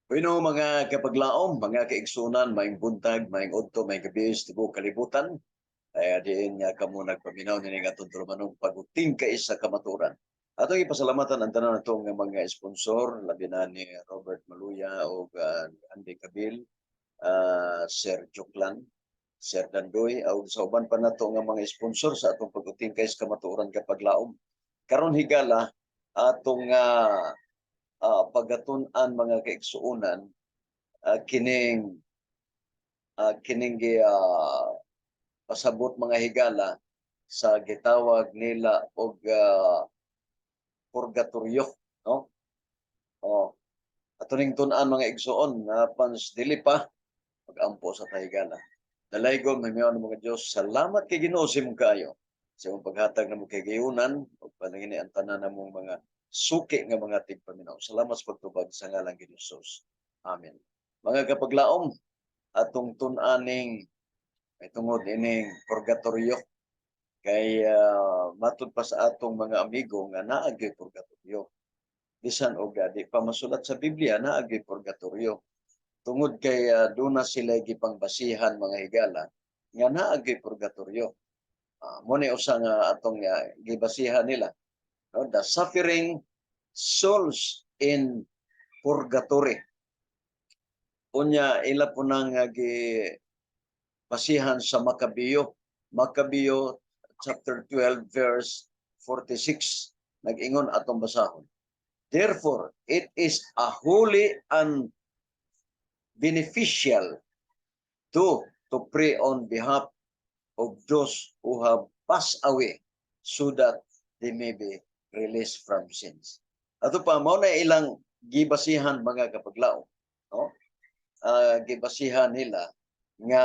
Bueno, mga kapaglaom, mga kaigsunan, maayong buntag, maayong udto, maayong gabi sa tibuok kalibutan. Ay diin nga kamo nagpaminaw nining atong tulumanong pag-utingkay sa kamatuoran. Atong ipasalamatan ang tanan natong nga mga sponsor, labi na ni Robert Maluya o Andy Kabil, Sir Joklan, Sir Dandoy, o sa uban pa nato nga mga sponsor sa atong pag-utingkay sa kamatuoran, kapaglaom. Karon higala, atong pagatun-an, mga kaigsuonan, kining pasabot, mga higala, sa gitawag nila og purgatorio, no? Oh, ato ning tun-an, mga igsuon, nga pans dili pa magampo sa ta, higala. Dalaygon, mahimayon ng mga Diyos, salamat kay Ginoo sa imong kaayo, sa imong paghatag namo kay gayunan ug panangini ang tanan namong mga suki nga mga tigpaminaw. Salamat sa pagtubag sa ngalan ni Jesus. Amen. Mga kapaglaom, atong tun-aning may tungod ining purgatorio kay matud pa sa atong mga amigo nga naa gyud purgatorio. Bisan og di pa masulat sa Biblia, naa gyud purgatorio. Tungod kay duna sila gipangbasihan, mga higala, nga naa gyud purgatorio. Mo ni usa nga atong gibasihan nila. No, the suffering souls in purgatory. Unya ila po nang gi basihan sa Macabeo. Macabeo chapter 12 verse 46, nag-ingon, atong basahon. "Therefore, it is a holy and beneficial to pray on behalf of those who have passed away so that they may be released from sins." Ato pa mao na ilang gibasihan, mga kapaglaom, no? Gibasihan nila nga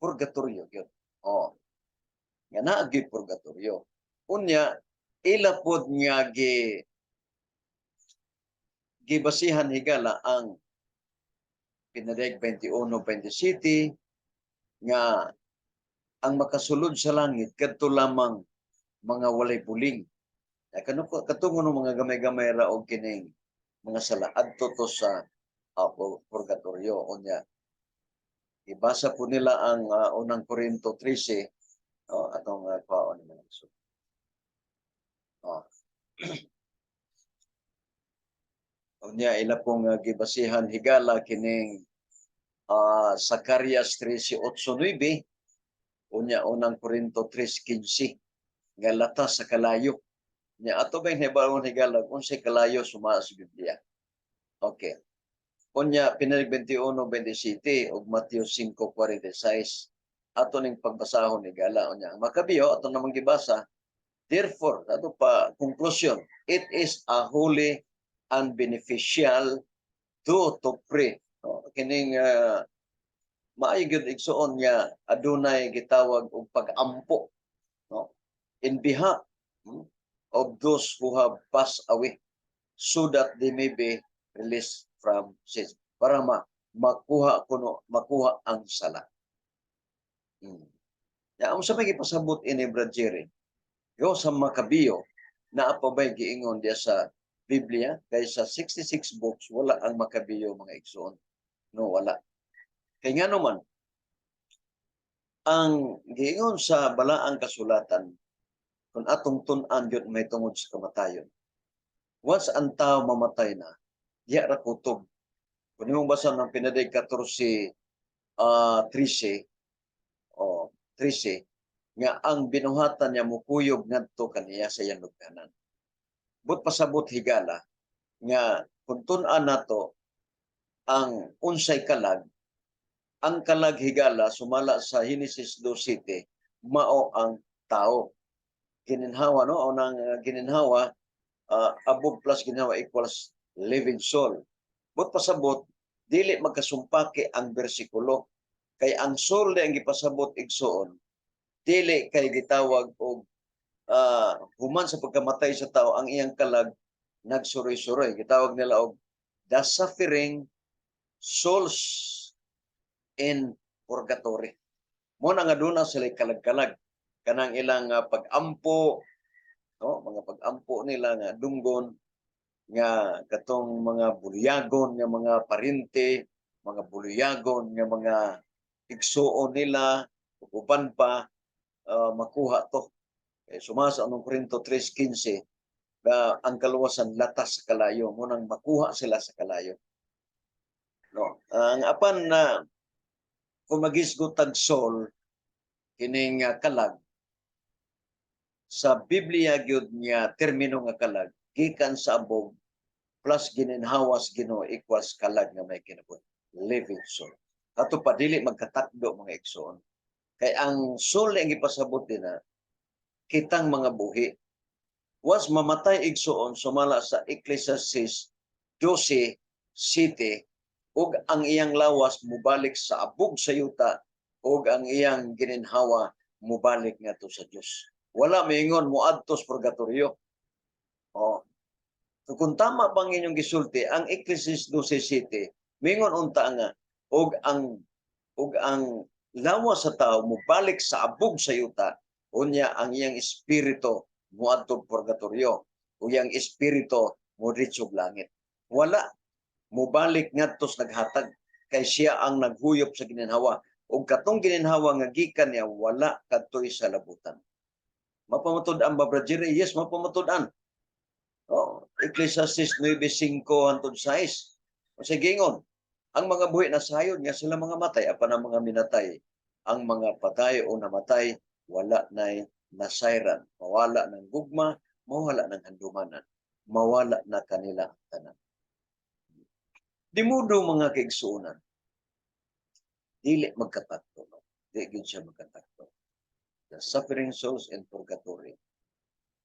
purgatorio gyud. Oh. Nga naa gyud purgatorio. Unya ila pod nga gibasihan, higala, ang Pinadayag 21:27 nga ang makasulod sa langit kadto lamang mga walay buling. Ya, kano katungo ng mga gamay-gamay ra og kining mga sala adto to sa purgatorio. Unya ibasa po nila ang Unang Korinto 13, no, atong kuhaon ni mga so. Oh. Unya ila pong gibasihan, higala, kining Zacarias 13:8-9, unya Unang Korinto 3:15 nga latas sa kalayo. Nya ato ba hibalon, higala, unsay kalayo suma sa Biblia? Okay. Unya Pinadayag 21:27 ug Mateo 5:46 ato ning pagbasahon, higala. Unya ang Macabeo ato namang gibasa. Therefore, ato pa conclusion, it is a holy and beneficial to pray, no? Kining maayo gyud, igsuon, nga adunay gitawag og pag-ampo, no, in behalf of those who have passed away so that they may be released from sins, para makuha kuno, makuha ang sala. Ya, unsa may gipasabot ini, Brad Jerry? Yo sa Macabeo, naa pa ba'y giingon diya sa Biblia? Kay sa 66 books wala ang Macabeo, mga igsoon. No, wala. Kay ngano man ang giingon sa Balaang Kasulatan, kung atong tun-an gyud may tungod sa kamatayon. Once ang tao mamatay na, diya ra kutob. Kung imong basa ng Pinadayag 14 13 o 13 nga ang binuhatan niya mukuyog ngadto kaniya sa iyang lugdanan. But pasabot, higala, nga kung tun-an nato ang unsay kalag, ang kalag, higala, sumala sa Genesis 2:7, mao ang tao. Gininhawa, no? O nang gininhawa, abog plus ginhawa equals living soul. But pasabot, dili magkasumpaki ang bersikulo. Kay ang soul ang gipasabot, igsuon, dili kay gitawag og human sa pagkamatay sa tao ang iyang kalag nagsuroy-suroy. Gitawag nila og the suffering souls in purgatory. Mo na nga duna sila kalag-kalag kanang ilang pag-ampo, no, mga pag-ampo nila nga dunggon. Nga katong mga bulyagon nga mga parente, mga bulyagon nga mga igsuon nila ug uban pa, makuha to. Eh, sumasa anong Korinto 3:15 na ang kaluwasan latas sa kalayo, mao nang makuha sila sa kalayo. No, ang apan na kung magisgot tag soul kining kalag sa Biblia gyud nga termino nga kalag gikan sa abog plus gininhawas Ginoo equals kalag nga may kinabuhi, living soul. Ato pa dili magkatakdo, mga igsoon, kay ang soul ang gipasabot din na kitang mga buhi. Once mamatay, igsoon, sumala sa Ecclesiastes 12:7, ug ang iyang lawas mubalik sa abog sa yuta ug ang iyang gininhawa mubalik ngadto sa Dios. Wala moingon moadto sa purgatorio. Oh. So, kung tama bang inyong gisulti, ang Ecclesiastes 12:7 mingon unta nga ug ang lawas sa tao mubalik sa abog sa yuta, unya ang iyang espiritu moadto purgatorio ug iyang espiritu mo langit. Wala, mubalik ngadto sa naghatag kay siya ang naghuyop sa gininhawa ug katong gininhawa nga gikan niya wala kadtoy sa labutan. Mapamatud-an ba, Brad Jerry? Yes, mapamatud-an. Oh, Ecclesiastes 9:5 hangtod 6. O sige, ingon, ang mga buhi na sayon nga sila mga matay, apan ang mga minatay, ang mga patay o namatay, wala na'y nasayran. Mawala ng gugma, mawala ng handumanan. Mawala na kanila ang tanan. Di modo, mga kaigsuonan, dili magkatakdo. No? Di gyud siya magkatakdo. The suffering souls in purgatory,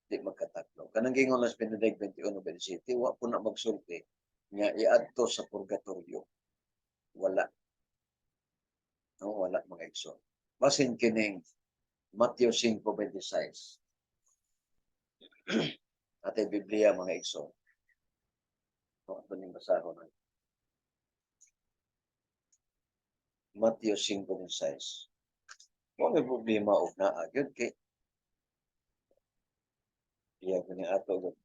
di magkatakdo. Kanang gingon las Benedict 21:27, wa po na magsulti nga iadto sa purgatorio. Wala. No, wala, mga igsoon. Basin kining Matthew 5:26. Ate Biblia, mga igsoon. No, ato ning basahon na. Matthew 5:26. Mo may problema og naa gyud kay iya ko ni ato gyud.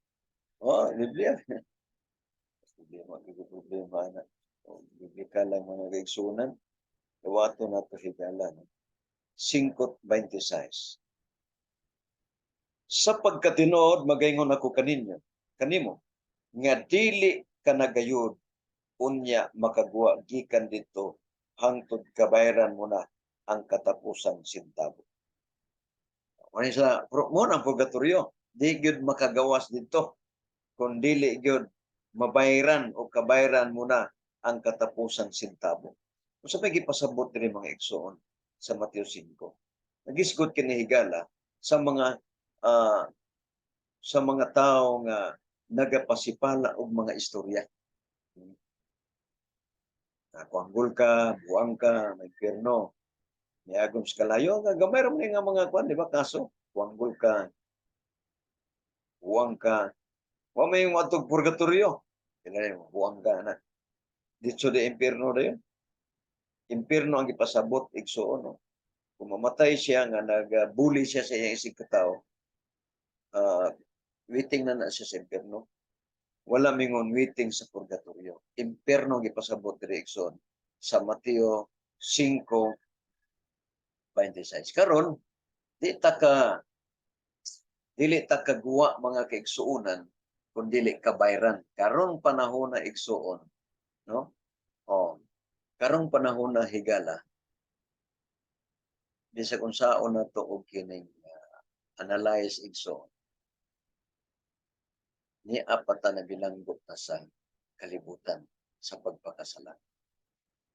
Oh, Biblia. Problema gyud, problema na. Oh, Biblia lang, mga kaigsuonan. Dawato na to higala. No? 5:26. Sa pagkatinuod magaingon ako kaninyo, kanimo, nga dili ka nagayod unya makaguwa gikan dito hangtod kabayran mo na ang katapusang sentabo. Wala sa mo ang purgatorio, di gyud makagawas dito kung dili gyud mabayran o kabayran mo na ang katapusang sentabo. Unsa may gipasabot diri, mga igsoon, sa Mateo 5? Nagisgot kini higala sa mga tao nga nagapasipala og mga istorya. Nakuanggol ka, buang ka, may impyerno. Niagom sa kalayo, nga gamay ra man nga mga kuan, di ba, kaso? Kuanggol ka, buang ka. Wa may yung atog purgatorio. Kaya buang ka na. Dito de impyerno dayon. Impyerno ang gipasabot, igsuon, no? Kung mamatay siya nga nagbuli siya sa iyang isig katao, waiting na na siya sa impyerno. Wala mingon waiting sa purgatorio. Impyerno gipasabot diri, igsoon, sa Mateo 5:26. Karon, di ta ka dili ta kaguwa, mga kaigsuonan, kung dili kabayran. Karong panahon na, igsuon, no? Oh, karong panahon na, higala, bisag unsaon na to og kining analyze, igsoon, ni apata na bilanggo ta sa kalibutan sa pagpakasala.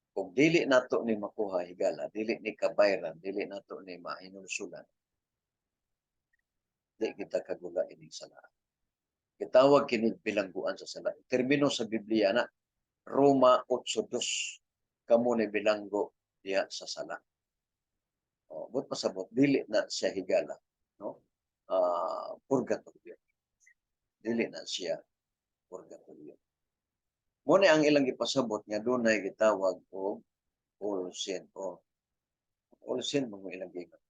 Kung dili nato ni makuha, higala, dili ni kabayran, dili nato ni mahinulsulan, di kita kagula ining sala. Gitawag kini bilangguan sa sala. Termino sa Biblia na Roma 8:2, kamo ni bilanggo diha sa sala. O, but pasabot dili na siya, higala, no? Purgatorio. Dili na siya purgatorio. Mo ni ang ilang gipasabot nga dunay gitawag og all sin o all sin mo ilang giingon.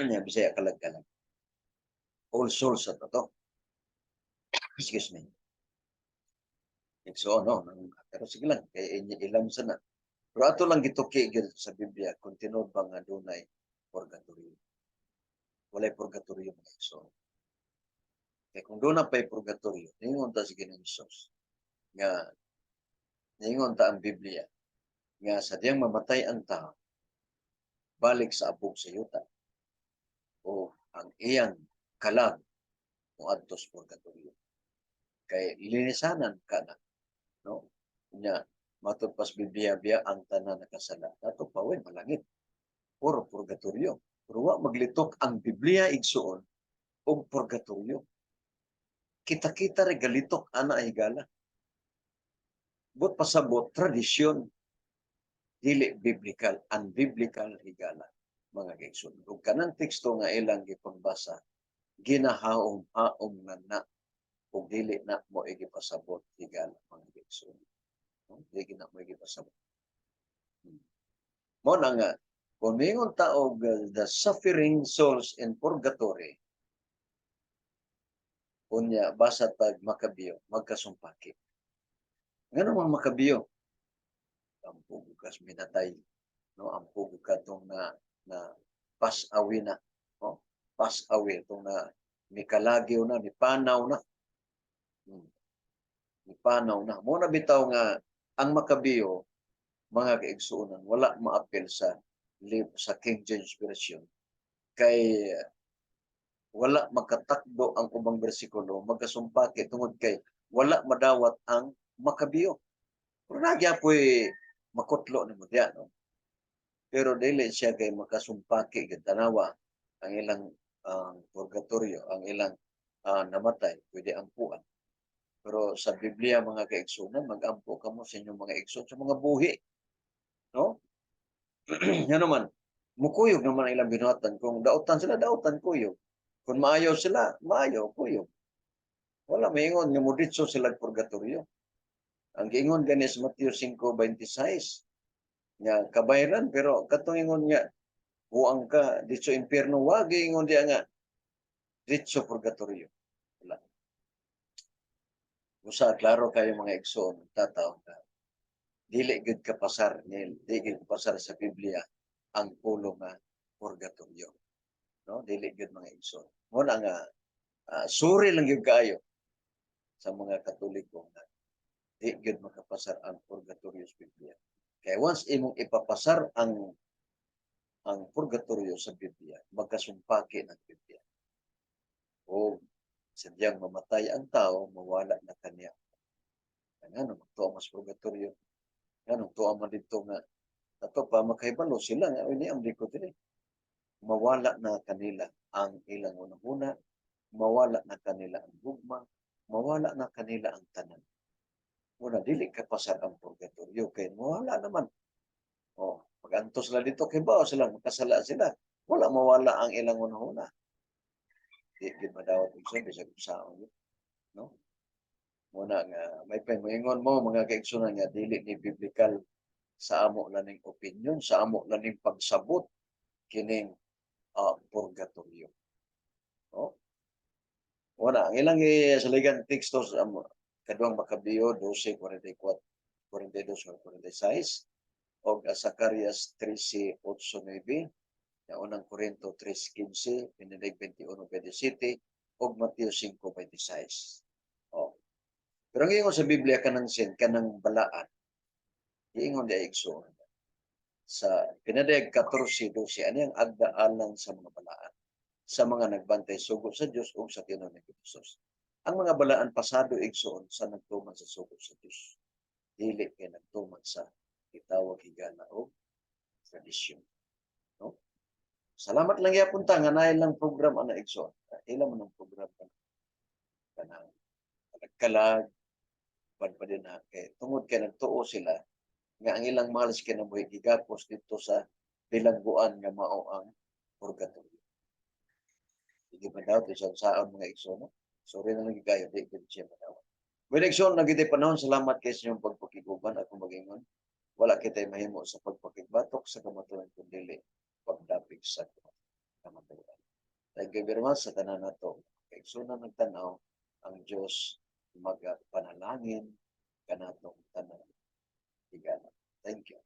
Nya Bisaya kalag-kalag. All souls sa to. Excuse me. So, no, pero sige lang, kay ilam sa na. Pero ato lang gituki gyud sa Biblia kung tinuod ba nga dunay purgatorio. Walay purgatorio, mga igsoon. Kay kung duna pa'y purgatorio, ningon ta si Ginoong Hesus nga ningon ta ang Biblia nga sa diyang mamatay ang tao, balik sa abog sa yuta o ang iyang kalag moadto sa purgatorio. Kay linisanan ka na, no? Nya matud pas Biblia biya ang tanan nakasala. Ato pa way malangit. Puro purgatorio. Pero wa maglitok ang Biblia, igsuon, og purgatorio. Kita-kita ra galitok ana ay higala. But pasabot tradisyon, dili biblical, unbiblical higala, mga kaigsoon. Ug kanang teksto nga ilang gipangbasa, ginahaom-haom na na ug dili na mo igipasabot higala, mga kaigsoon. No? Dili na mo igipasabot. Mo na nga kung mingon ta og the suffering souls in purgatory, unya basa tag Makabiyo, magkasumpaki. Ngano man Makabiyo? Ampo kas minatay, no? Ampo katong na na pass away na, no? Pass away itong na mikalagyo na, mipanaw na. Mipanaw na. Mo na bitaw nga ang Makabiyo, mga kaigsuonan, wala maapil sa King James Version kay wala makatakdo ang ubang bersikulo, magkasumpaki tungod kay wala madawat ang Makabiyo. Pero nagyapoy makutlo nimo diya, no? Pero dili siya kay makasumpaki gid. Tanawa ang ilang ang purgatorio, ang ilang namatay pwede ampuan. Pero sa Biblia, mga kaigsuonan, magampo kamo sa inyong mga igsoon sa mga buhi, no? Nga naman mukuyog naman ang ilang binuhatan. Kung dautan sila, dautan, kuyog. Kung maayo sila, maayo, kuyog. Wala maingon nga moditso sila purgatorio. Ang giingon gani sa Mateo 5:26 nga kabayran, pero katong ingon nga buang ka ditso impierno, wa giingon diya nga ditso purgatorio. Wala. Usa klaro kayo, mga igsoon, tataw ka dili gid ka pasar ni di gid pasar sa Biblia ang pulo nga purgatorio, no? Dili gid, mga igsoon. Mo na nga sorry lang gyud kaayo sa mga Katoliko nga di gyud makapasar ang purgatorio sa Biblia. Kay once imong ipapasar ang purgatorio sa Biblia, magkasumpaki ng Biblia. O sadyang mamatay ang tao, mawala na kaniya. Nga magtuo mas purgatorio? Nga tuo man didto nga ato pa makahibalo sila nga ini ang diko diri. Mawala na kanila ang ilang unang-una, mawala na kanila ang gugma, mawala na kanila ang tanan. Muna dili ka pasar ang purgatorio kay mawala naman. Oh, pag-antos sila dito kay bao sila makasala sila. Wala mawala ang ilang unang-una. Di gid madawat, igsoon, bisag unsaon yun, no? Muna nga may pay moingon mo, mga kaigsunan, nga dili ni biblical, sa amo lang ning opinion, sa amo lang ning pagsabot kining purgatorio. No? Wala, ang ilang saligan teksto sa kaduhang Makabiyo 12:44, 42 or 46 og Zacarias 13:8-9, ya Unang Korinto 3:15, Pinadayag 21:27 ug Mateo 5:26. Oh. Pero ang ingon sa Biblia kanang sin kanang balaan. Giingon di igsoon sa Pinadayag 14:12, ani ang agdaalan sa mga balaan, sa mga nagbantay sugo sa Dios ug sa tinuod ni Jesus. Ang mga balaan pasado, igsoon, sa nagtuman sa sugo sa Dios. Dili kay nagtuman sa gitawag higala o tradisyon. No? Salamat lang yapon ta nga naay lang program ana, igsoon. Ila man ang program kanang kalag pad pa din na kay tungod kay nagtuo sila nga ang ilang mahal sa kinabuhi gigapos dito sa bilangguan nga mao ang purgatorio. Hindi ba daw sa saan, mga igsoon, no? Sorry na lang kayo, di gid siya madawat. Well, igsoon, nagiti panahon, salamat kay sa inyong pagpakiguban. Ako magingon, wala kitay mahimo sa pagpakigbatok sa kamatuoran kun dili pagdapig sa kamatuoran. Thank you very much sa tanan nato. Kaigsunan nagtanaw, ang Diyos Magapanalangin kanatong tanan, higala. Thank you.